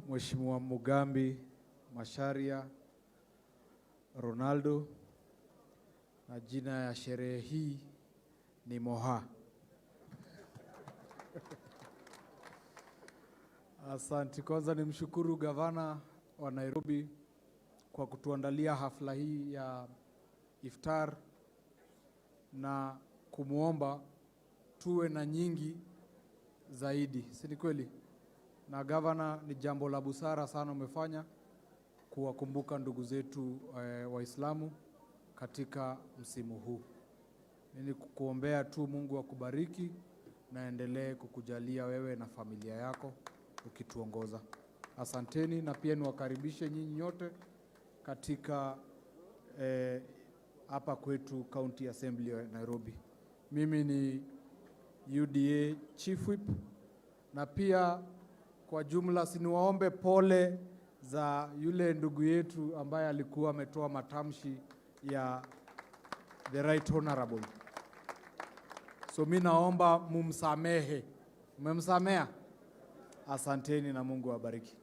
Mheshimiwa Mugambi Macharia Ronaldo, na jina ya sherehe hii ni Moha. Asante. Kwanza nimshukuru gavana wa Nairobi kwa kutuandalia hafla hii ya iftar na kumwomba tuwe na nyingi zaidi, si ni kweli? Na gavana, ni jambo la busara sana umefanya kuwakumbuka ndugu zetu Waislamu katika msimu huu. Mimi kukuombea tu Mungu akubariki na endelee kukujalia wewe na familia yako ukituongoza. Asanteni, na pia niwakaribishe nyinyi nyote katika hapa kwetu County Assembly ya Nairobi. Mimi ni UDA Chief Whip, na pia kwa jumla si niwaombe pole za yule ndugu yetu ambaye alikuwa ametoa matamshi ya the right honorable. So mi naomba mumsamehe. Mmemsamea? Asanteni na Mungu awabariki.